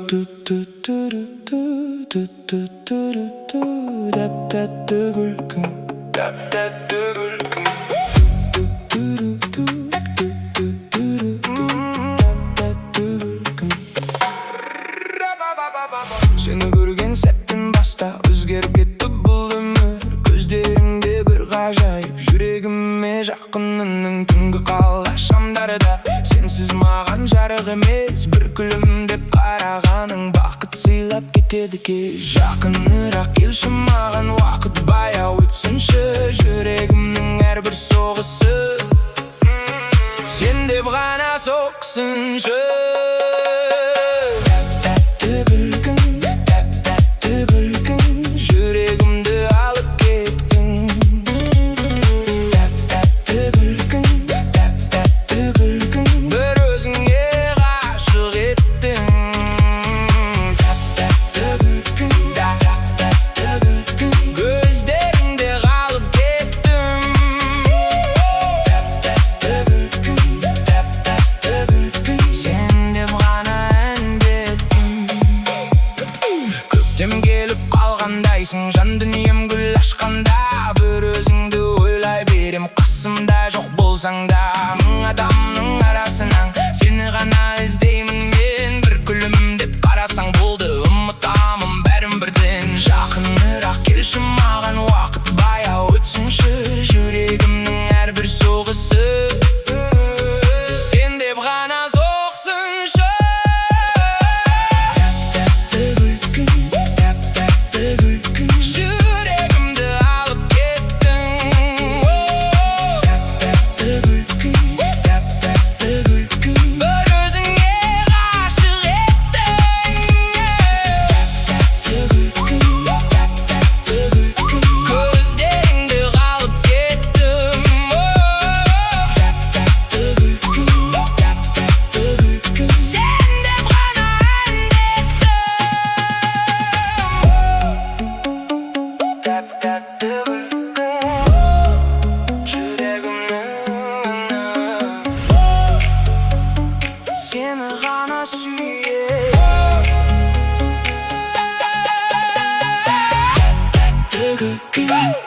Ту-ту-ту-ру-ту, ту-ту-ту-ру-ту. Тәп-тәтті күлкің, тәп-тәтті күлкің. Ту-ту-ру-ту, ту-ту-ту-ру-ту. Тәп-тәтті күлкің. Сені көрген сәттен баста өзгеріп кетті бұл өмір. Көздеріңде бір ғажайып, жүрегіме жақын үнің. Түнгі қала шамдарда сенсіз маған жарық емес. Бір күлімдеп қарағаның бақыт сыйлап кетеді кеш. Жақынырақ келші маған, уақыт баяу өтсінші. Жүрегімнің әрбір соғысы сен деп ғана соқсыншы. Тәп-тәтті күлкің, тәп-тәтті күлкің, жүрегімді алып кеттің. Тәп-тәтті күлкің, тәп-тәтті күлкің, бір өзіңе ғашық еттің. Тәп-тәтті күлкің, тәп-тәтті күлкің, көздеріңде қалып кеттім. Тәп-тәтті күлкің, тәп-тәтті күлкің, сен деп ғана әндеттім. Көктем келіп қалғандайсың, жан дүнием гүл ашқанда. Бір өзіңді ойлай берем, қасымда жоқ болсаң да. Мың адамның арасынан сені ғана іздеймін мен. Бір күлімдеп қарасаң болды, ұмытамын бәрін бірден. Жақынырақ келші маған, уақыт баяу өтсінші. Жүрегімнің әрбір соғысы сен деп ғана соқсыншы. Тәп-тәтті күлкің, тәп-тәтті күлкің, жүрегімді алып кеттің. Тәп-тәтті күлкің, тәп-тәтті күлкің, бір өзіңе ғашық еттің. Тәп-тәтті күлкің, тәп-тәтті күлкің, көздеріңде қалып кеттім. Тәп-тәтті күлкің, тәп-тәтті күлкің, сен деп ғана әндеттім. Тәп-тәтті күлкің, жүрегімнің үні. Сені ғана сүйем. Тәтті күлкің.